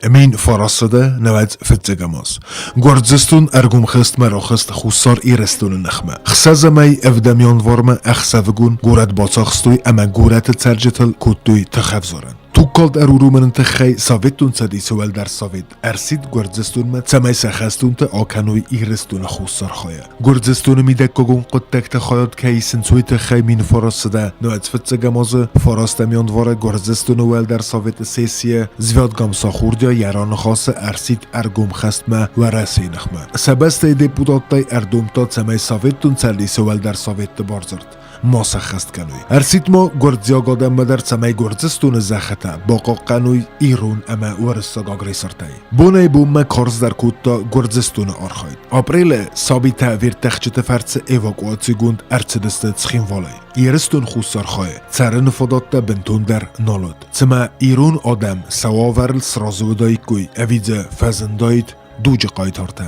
1995 аз. Гуырдзыстон ӕргом хӕстмӕ рахызт Хуссар Ирыстоны ныхмӕ. Ӕхсӕзӕмӕй ӕвдӕм январмӕ ӕхсӕвыгон горӕт бацахстой ӕмӕ горӕты цӕрджытыл кодтой тыхӕвзарӕн. Тугкалд ӕруромыны тыххӕй Советон Цӕдисы Уӕлдӕр Совет ӕрсидт Гуырдзыстонмӕ, цӕмӕй сӕ хӕстонты акӕной Ирыстоны хуссар хайӕ. Гуырдзыстоны мидӕггагон хъуыддӕгты хайад кӕй исынц, уый тыххӕй 1995 азы фарастӕм январы Гуырдзыстоны Уӕлдӕр Советы сессийы Звиад Гамсахурдиа йӕ раныхасы ӕрсидт ӕргом хӕстмӕ Уӕрӕсейы ныхмӕ. Сӕ бӕстӕйы депутаттӕй ӕрдомдта, цӕмӕй Советон Цӕдисы Уӕлдӕр Советты бардзырд ма сӕххӕст кӕной. Ӕрсидт ма гуырдзиаг адӕммӕ дӕр, цӕмӕй Гуырдзыстоны зӕххытӕ бахъахъхъӕной ирон ӕмӕ уырыссаг агрессортӕй. Бонӕй-бонмӕ карздӕр кодта Гуырдзыстоны архайд. Апрелы сабитӕ верттӕхджыты фӕрцы эвакуацигонд ӕрцыдысты Цхинвалӕй. Ирыстон Хуссар хайы цӕрыны фадӕттӕ бынтондӕр нал уыд. Цымӕ ирон адӕм сӕ уавӕрыл сразы уыдаиккой ӕви дзы фӕзындаид дуджы хъайтартӕ?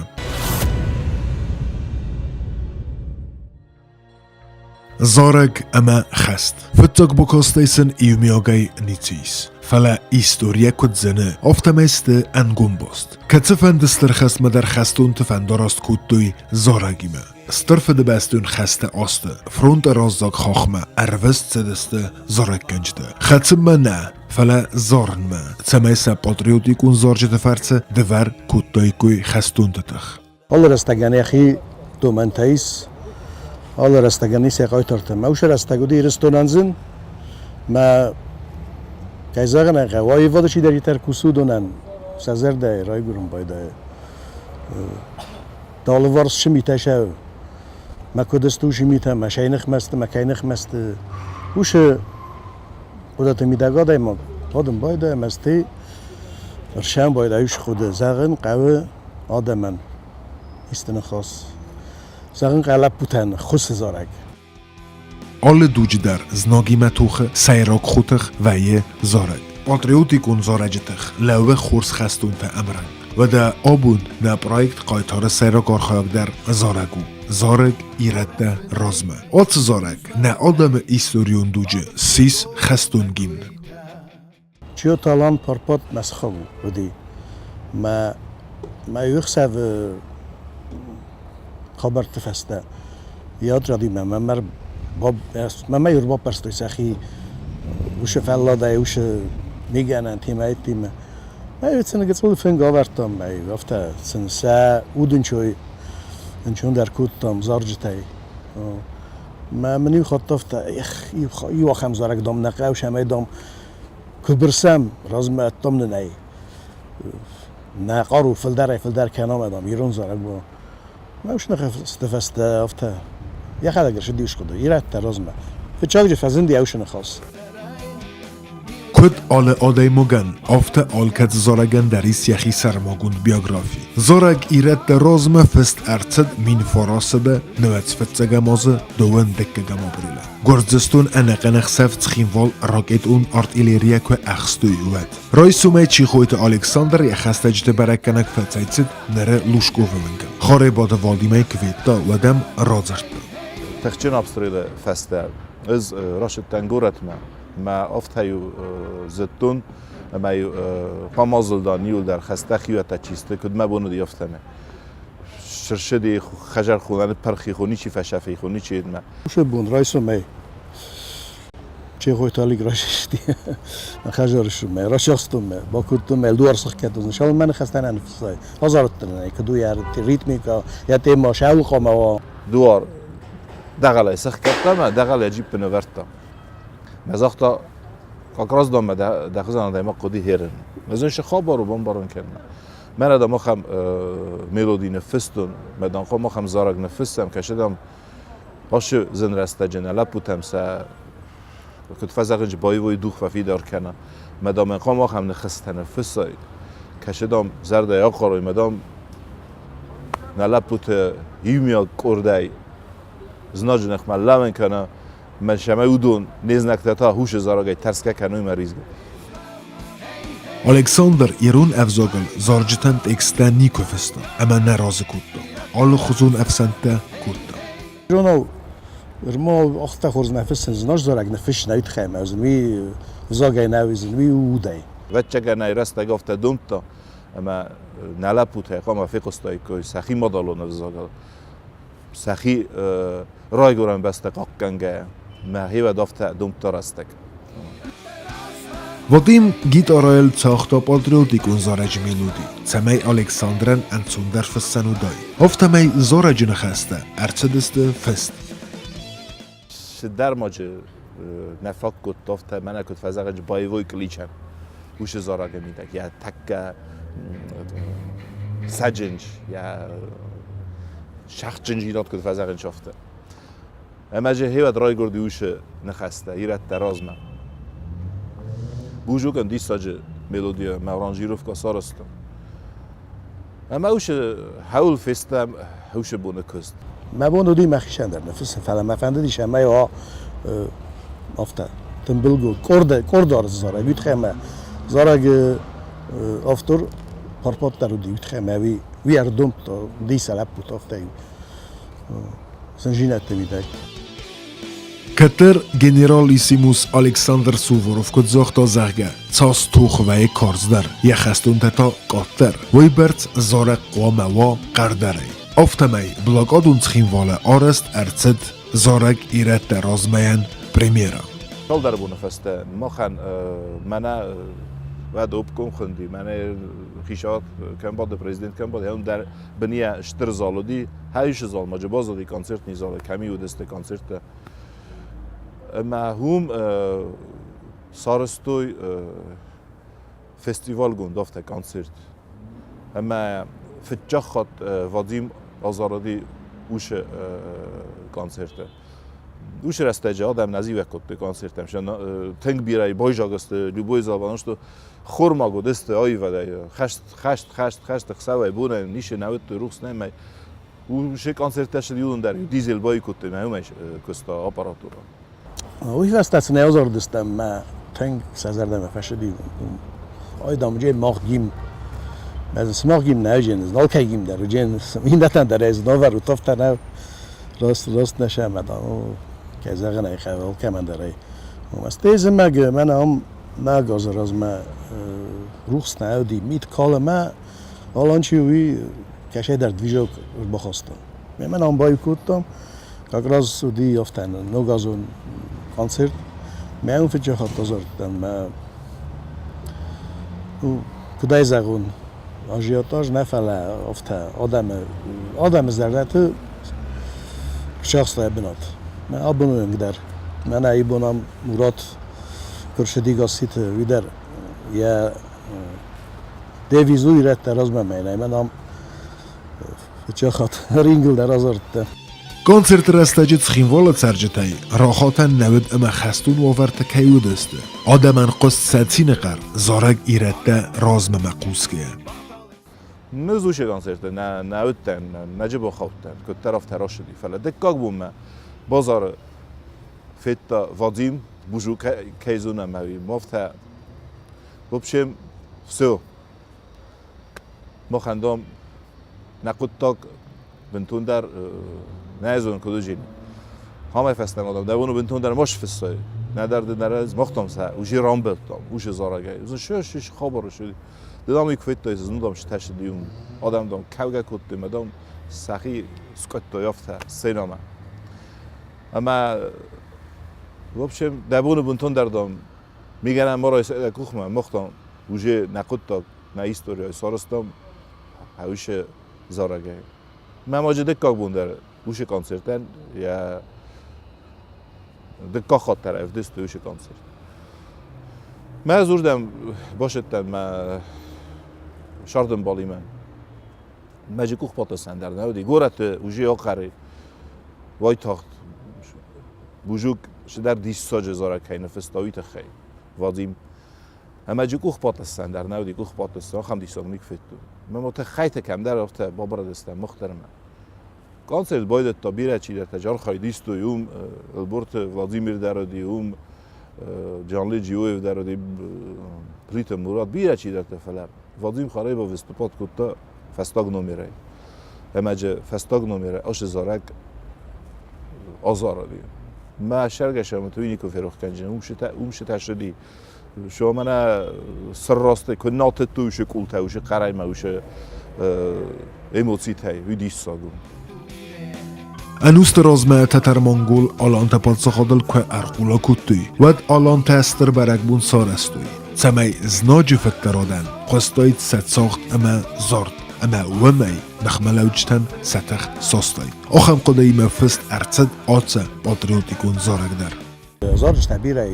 Зарӕг ӕмӕ хӕст. Фыццаг бакастӕй сын иумиагӕй ницы ис. Фӕлӕ историйӕ куыд зыны, афтӕмӕй сты ӕнгом баст. Кӕцыфӕнды стыр хӕстмӕ дӕр хӕстонты фӕндараст кодтой зарӕгимӕ. Стыр Фыдыбӕстон хӕсты азты фронты раззаг хахмӕ ӕрвыст цыдысты зарӕггӕнджытӕ. Хӕцынмӕ нӕ, фӕлӕ зарынмӕ, цӕмӕй сӕ патриотикон зарджыты фӕрцы дывӕр кодтаиккой хӕстонты тых. Алы рӕстӕгӕн йӕхи домӕнтӕ ис, алы рӕстӕгӕн ис йӕ хъайтартӕ. Мӕ уыцы рӕстӕг уыди Ирыстонӕн зын, мӕ, кӕй зӕгъын ӕй хъӕуы, аивады чидӕриддӕр кусы, уыдонӕн сӕ зӕрдӕйы райгуырын байдайы. Дӕ алыварс цы митӕ сӕ мӕ куыд сты уыцы митӕ, мӕ сӕй ныхмӕ сты, мӕ кӕй ныхмӕ сты, уыцы хъуыдыты мидӕг адӕймаг бадын байдайы ӕмӕ стӕй рсӕн байдайы схъуыды, зӕгъын хъӕуы адӕмӕн исты ныхас, зӕгъын хъӕуы лӕппутӕн хъуысы зарӕг. Алы дуджы дӕр знагимӕ тохы сӕйраг хотых вӕййы зарӕг. Патриотикон зарӕджы тых лӕууы хорз хӕстонтӕ ӕмрӕнхъ. Уӕдӕ абон нӕ проект Хъайтары сӕйраг архайӕг дӕр зарӕг у. Зарӕг ирӕттӕ размӕ. Ацы зарӕг нӕ адӕмы историон дуджы ссис хӕстон гимн. Чиоталан Парпат мӕ сыхаг уыди. Мӕ мӕ иу ӕхсӕвы хабӕртты фӕстӕ йӕ отрядимӕ мӕ мӕ ӕрбаппӕрстой сӕхи уыцы фӕлладӕй, уыцы мигӕнӕнтимӕ, Мӕ сын гыццыл фынг авӕрдтам, мӕ афтӕ сын сӕ удынчой ӕнцондӕр кодтам зарджытӕй. Мӕ мын иу хатт афтӕ, эх, иу ахӕм зарӕг, дам, нӕ хъӕуы, ӕмӕ, дам, куы бырсӕм, размӕ ӕддӕм нын ӕй нӕ хъару фылдӕрӕй-фылдӕр кӕнӕм, дам, ирон зарӕг у. Мӕ ус ныхӕсты фӕстӕ афтӕ йӕхӕдӕг ӕрцыди усхъуыды, ирӕттӕ размӕ. Фыццаджы фӕзынди ӕусы ныхас. Куыд алы адӕймагӕн, афтӕ алкӕд зарӕгӕн дӕр ис йӕхи сӕрмагонд биографи. Зарӕг Ирӕтты размӕ фыст ӕрцыд 1995 азы 22 апрелы. Гуырдзыстон ӕнӕхъӕн ӕхсӕв Цхинвал ракетон артиллерийӕ куы ӕхстой, уӕд. Райсомӕй Чехойты Александр йӕ хӕстӕджыты бӕрӕггӕнӕг фӕцӕйцыд ныры Лужковы уынгыл. Харебаты Валдимӕ куы федта, уӕд ӕм радзырдта. Тыхджын обстрелы фӕстӕ ӕз рацыдтӕн горӕтмӕ. Мӕ афтӕ-иу зыдтон, ӕмӕ-иу памазылдан иуылдӕр хӕстӕ хиуӕттӕ чи сты, куыд мӕ бон уыди, афтӕмӕй. Сырсыди хӕзӕрхонӕн пырхи хо, ничи фӕсӕфи хо, ничи йедмӕ. Уыцы бон райсомӕй Чехойты Алик расисти хӕзӕрысмӕ, расӕхстонмӕ, бакодтон мӕ дуар сыхгӕдтон. Шалмӕ ныхӕстӕ нӕ ныффыссай. Азарыдтӕн ӕй, куыд у йӕ ритмика, йӕ тема, шӕуыл хъуамӕ уа. Дуар дӕгъӕлӕй сыхгӕдта мӕ дӕгъӕлӕй джиппы нывӕрдта. Мӕ загъта, как раз дам мӕ дӕ хызӕн адӕймаг хъуыди херын. Мӕ зын шы хабар у бамбарын кӕнын. Мӕнӕ дам ахӕм мелоди ныффыстон, мӕ дам хъуамӕ ахӕм зарӕг ныффыссӕм, кӕсы дам ашы зын рӕстӕджы нӕ лӕппутӕм сӕ куыд фӕзӕгъынц боевой дух фӕфидар кӕна. Мӕ дам хъуамӕ ахӕм ныхӕстӕ ныффыссай, кӕсы дам зӕрдӕйы ахъарой, мӕ дам нӕ лӕппуты иумиаг къордӕй знаджы ныхмӕ лӕууын кӕна, мӕ сӕмӕ уыдон не знӕгтӕ та хъусы зарӕгӕй тӕрсгӕ кӕной мӕ ризгӕ. Александр ирон ӕвзагыл зарджытӕн тексттӕ никуы фыста ӕмӕ нӕ разы кодта, алыхуызон ӕфсӕнттӕ кодта. Иронау ма афтӕ хорз нӕ фыссынц, зынаргъ зарӕг ныффыссын ӕй тыххӕй ӕмӕ уый взагӕй нӕ уыдзӕн, уый удӕй. Ӕвӕццӕгӕн ӕй рӕстӕг афтӕ домдта. Ӕмӕ нӕ лӕппутӕ хъуамӕ фехъуыстаиккой сӕхи мадӕлон ӕвзагыл, сӕхи райгуырӕн бӕстӕ хъахъхъӕнгӕйӕ. Мӕ хивӕд афтӕ домдта рӕстӕг. Вадим гитарайыл цагъта патриотикон зарӕджы мелоди, цӕмӕй Александрӕн ӕнцондӕр фыссӕн уыдаид. Афтӕмӕй зарӕджы ныхӕстӕ ӕрцыдысты фыст. Цыдӕр ма джы нӕ фаг кодта, афтӕ мӕнӕ куыд фӕзӕгъынц, боевой кличӕн уыцы зарӕгы мидӕг йӕ тӕккӕ цӕджындз, йӕ сӕхджындзинад куыд фӕзӕгъынц, афтӕ. Ӕмӕ же хевӕд райгуырди уыцы ныхӕстӕ, ирӕттӕ размӕ. Бужукӕн диссаджы мелодия мӕ аранжировкӕ сарӕзтон. Ӕмӕ уыцы хӕуыл фестӕм уыцы боны куыст. Мӕ бон уыди мӕхицӕн дӕр ныффыссын, фӕлӕ мӕ фӕндыдис ӕмӕ афтӕ тымбылгонд къорд къорд зарӕг, уый тыххӕй ӕмӕ зарӕгы автор Парпат дӕр уыди, уый тыххӕй ӕмӕ уый уый ӕрдомдта, уыди сӕ лӕппутӕ афтӕ зындзинӕдты мидӕг. Кӕддӕр генералиссимус Александр Суворов куыд загъта, зӕгъгӕ, цас тох вӕййы карздӕр, йӕ хӕстонтӕ та къаддӕр, уыйбӕрц зарӕг хъуамӕ уа хъӕрдӕрӕй. Афтӕмӕй блокадон Цхинвалы арӕзт ӕрцыд зарӕг Ирӕттӕ размӕ-йӕн премьерӕ. Цалдӕр боны фӕстӕ махӕн мӕнӕ уӕд обком хуынди, мӕнӕ хицауад кӕм бады, президент кӕм бады, уым дӕр бынийӕ стыр зал уыди, хӕйсы зал, ма баззади концертный залы, кӕми уыдысты концерттӕ. Ӕмӕ уым сарӕзтой фестивалгонд афтӕ концерт. Ӕмӕ фыццаг хатт Вадим азарыди уыцы концерты. Уыцы рӕстӕджы адӕм нӕ зивӕг кодтой концерттӕм. Тынг бирӕ байзаг сты любой зал, потому что хормаг уыдысты аивадӕй. Хӕст, хӕст, хӕст, хӕст, ӕхсӕвӕй, бонӕй ницы нӕ уыдтой, рухс нӕмӕй. Уыцы концерттӕ сыл иуылдӕр дизель баиу кодтой, мӕ уымӕй куыста аппаратура. Уый фӕстӕ цы нӕ ӕвзӕрдыстӕм, мӕ тынг сӕ зӕрдӕмӕ фӕцыди. Ай, дам, уыди мах гимн. Мах гимн нӕ уыди, алкӕй гимн дӕр уыди, иннӕтӕн дӕр ӕз навӕрут, афтӕ нӕ раст, раст нӕ сӕмӕ, дам, кӕй зӕгъын ӕй хъӕуы, алкӕмӕн дӕр ӕй. Стӕй зымӕг мӕнӕ ам мӕ газы размӕ рухс нӕ уыди, мит калы мӕ Аланчи уый кӕсӕйдӕр движок ӕрбахастон. Мемӕ нам баиу кодтам, как раз уыди афтӕ ногазон концерт. Мӕ уым фыццаг хатт азардтӕн, мӕ куыдӕй зӕгъон, ажиотаж нӕ, фӕлӕ афтӕ адӕмы, адӕмы зӕрдӕты сахста бынат. Мӕ абоны онг дӕр. Мӕнӕ ибон ам Мурат куы Гасситы, уый дӕр йӕ девиз у ирӕттӕ размӕ мӕнӕ мӕн ам фыццаг рингыл дӕр азардта. Концерты рӕстӕджы Цхинвалы цӕрджытӕй рахатӕн нӕ уыд ӕмӕ хӕстон уавӕрты кӕй уыдысты. Адӕмӕн хъуыст сӕ цины хъӕр, зарӕг ирӕттӕ размӕ хъусгӕйӕ. Нызусы концерты нӕ нӕ уыдтӕн, нӕ джыбо хаудтӕн, куыддӕр афтӕ рацыди. Фӕлӕ дыккаг бонмӕ базары федта Вадим Бужу кӕй зонӕм ӕви афтӕ. В общем, все. Махӕн дам нӕ хъуыддаг бынтондӕр нӕ зонын куыд уыди. Хамӕй фӕстӕмӕ дам, дӕ боны бынтондӕр ма сфыссай. Нӕдӕр ды нӕ раз махтам сӕ, уже рамбылдтам, уже зарӕгӕй. Шы шы хабар шы. Ды дам уый куы федтай, ну дам стӕсыди уым. Адӕм дам кӕугӕ кодтой, мӕ дам сӕхи скъуыдтой афтӕ сценӕмӕ. Ӕмӕ в общем, дӕ боны бынтондӕр дам Мигӕнӕн морай сӕ къухмӕ мохтам уже нӕ хъуыддаг, нӕ историяй сарӕзтам уыцы зарӕгӕй. Мӕ ма дыккаг бон дӕр уыцы концертӕн йӕ дыккаг хатт дӕр ӕвдыстой уыцы концерт. Мӕ ӕз уырдӕм басыдтӕн мӕ сӕрдӕмбалимӕ. Мӕ къух батасӕн дӕр нӕ уыди. Горӕты уже ахъӕр уайтагъд Бужук цыдӕр диссаджы зарӕг кӕй ныффыста, уый тыххӕй. Вадим. Ӕмӕ джы къух батыссӕн дӕр нӕ уыди, къух батыссы, ахӕм диссаг никуы федтон. Мӕ ма тыххӕйты кӕмдӕр афтӕ бабырыдыстӕм Мухтармӕ. Концерт байдыдта, бирӕ чидӕртӕ архайд истой, уым Ӕлборты Владимир дӕр уыди, уым Джанли Джиоев дӕр уыди, Плиты Мурат, бирӕ чидӕртӕ, фӕлӕ Вадим Харебов выступать кодта фӕстаг номерӕй. Ӕмӕ джы фӕстаг номерӕй ашы зарӕг азарыди. Мӕ сӕргӕсӕмӕ туй никуы ферох кӕнджын, уым сытӕ сыди. Шо мӕнӕ сырросты куы нал тыдтой уыцы къултӕ, уыцы хъӕрӕй мӕ уыцы эмоцитӕй, уый диссаг у. Ӕнусты размӕ тӕтӕр-монгол алантӕ паддзахадыл куы ӕрхъула кодтой, уӕд алантӕ стыр бӕрӕгбон сарӕзтой, цӕмӕй знаджы фыддӕрадӕн хъуыстаид сӕ цагъд ӕмӕ зард, ӕмӕ уымӕй ныхмӕлӕуджытӕн сӕ тых састаид. Ахӕм хъуыдыимӕ фыст ӕрцыд ацы патриотикон зарӕг дӕр. Зарджытӕ бирӕ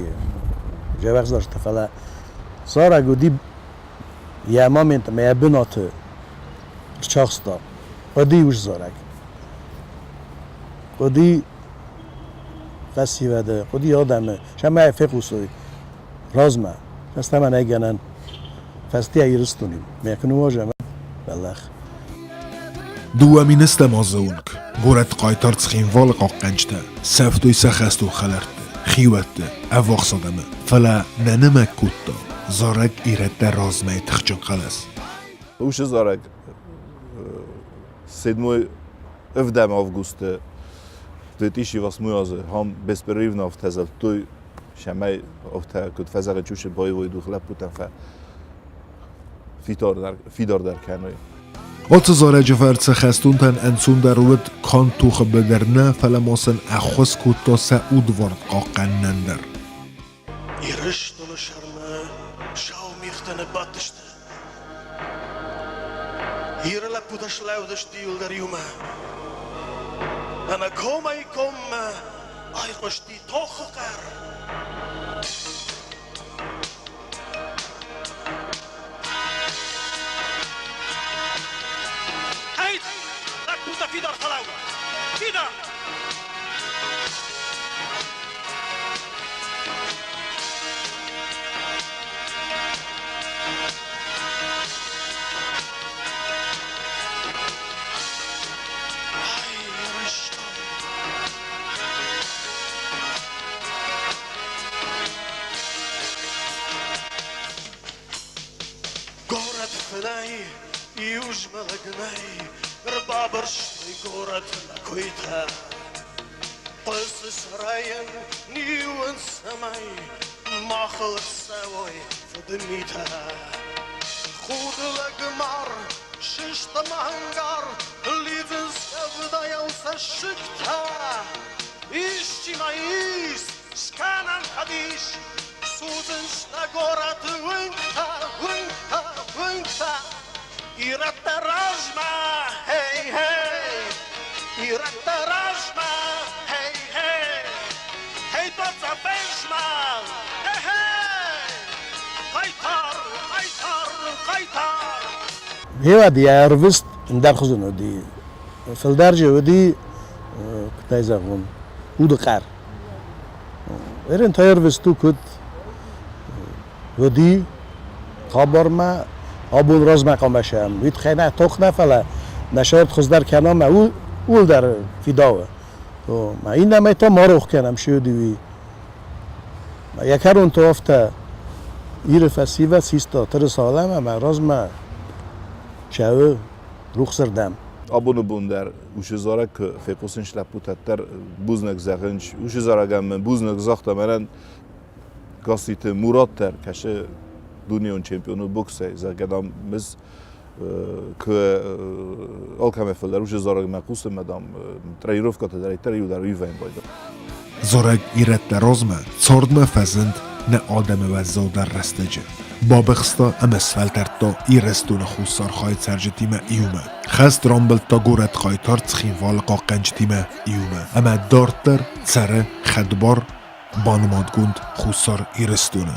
дзӕбӕх зарджытӕ, фӕлӕ зарӕг уыди йӕ момент ӕмӕ йӕ бынаты рчахста. Хъуыди ус зарӕг. Хъуыди фӕсивӕды, хъуыди адӕмы, цӕмӕй фехъусой размӕ. Фӕстӕмӕ нӕй гӕнӕн. Фӕстийӕ Ирыстони. Мӕ куы ныуазӕм, бӕллӕх. 2000 азы онг горӕт хъайтар Цхинвалы хъахъхъӕнджытӕ сӕфтой сӕ хӕстон хӕлӕртты, хиуӕтты, ӕввахс адӕмы, фӕлӕ нӕ нымӕг кодта зарӕг ирӕттӕ размӕйы тыхджын хъӕлӕс. Уыцы зарӕг седьмой ӕвдӕм августы 2008 азы хам беспрерывно афтӕ цӕмӕй афтӕ куыд фӕзӕгъы чусы боевой дух лӕппутӕн фӕ фидардӕр кӕной. Ацы зарӕджы фӕрцы хӕстонтӕн ӕнцондӕр уыд канд тохы быдыр нӕ, фӕлӕ ма сын ӕххуыс кодта сӕ удварн хъахъхъӕнынӕн дӕр. Ирыстоны сӕрмӕ сау мигътӕ ныббадтысты. Иры лӕппутӕ слӕудысты иуылдӕр иумӕ. Ӕмӕ комӕй-коммӕ айхъуысти тохы хъӕр. Эй, лӕппутӕ, фидар фӕлӕуу! Фидар! Ай, Ирыстон! Горӕт фынӕй, иу змӕлӕг нӕй, ӕрбабырстой горӕтмӕ куыйтӕ. Хъуысы сӕрайӕн, ниуынц цӕмӕй махыл ӕрцӕуой фыдмитӕ. Худы лӕгмар, сысты мӕнгар, лидзынц ӕвдайау цӕссыгтӕ. Исчи ма ис, скӕнӕм фӕдис, судзынц нӕ горӕты уынгтӕ, уынгтӕ, уынгтӕ. Ирӕттӕ размӕ, хей, хей! Ирӕттӕ размӕ, хей, хей! Хей, бацӕ фезмӕл, хей, хей! Хъайтар, хъайтар, хъайтар! Гъеуӕд йӕ ӕрвыст ӕндӕрхуызон уыди. Фылдӕр же уыди, куыдӕй зӕгъон, удыхъӕр. Эрен та ӕрвыст у куыд уыди хабармӕ, абон размӕ хъуамӕ сӕм. Уый тыххӕй нӕ тох нӕ, фӕлӕ нӕ сӕрд хуыздӕр кӕнӕм, ууыл дӕр фидауы. Иннӕмӕй та ма рох кӕнӕм, цы уыди, уый. Йӕ кӕрон та афтӕ Иры фӕсивӕд систа тырыса ӕмӕ размӕ цӕуы рухсырдӕм. Абоны бон дӕр уыцы зарӕг куы фехъусынц лӕппутӕ дӕр бузныг зӕгъынц. Уыцы зарӕгӕн мын бузныг загъта мӕнӕн Гасситы Мурат дӕр, кӕсы дунеон чемпион у боксӕй, зӕгъгӕ, дам, мыз куы алкӕмӕй фылдӕр уыцы зарӕгмӕ хъусын, мӕ, дам, тренировкӕтӕ дӕр дӕр иу дӕр ивӕн байдыдта. Зарӕг ирӕттӕ размӕ цардмӕ фӕзынд нӕ адӕмы уӕззаудӕр рӕстӕджы. Бабыхста ӕмӕ сфӕлтӕрдта Ирыстоны хуссар хайы цӕрджытимӕ иумӕ. Хӕст рамбылдта горӕт хъайтар Цхинвалы хъахъхъӕнджытимӕ иумӕ ӕмӕ дарддӕр цӕры хӕдбар банымадгонд Хуссар Ирыстоны.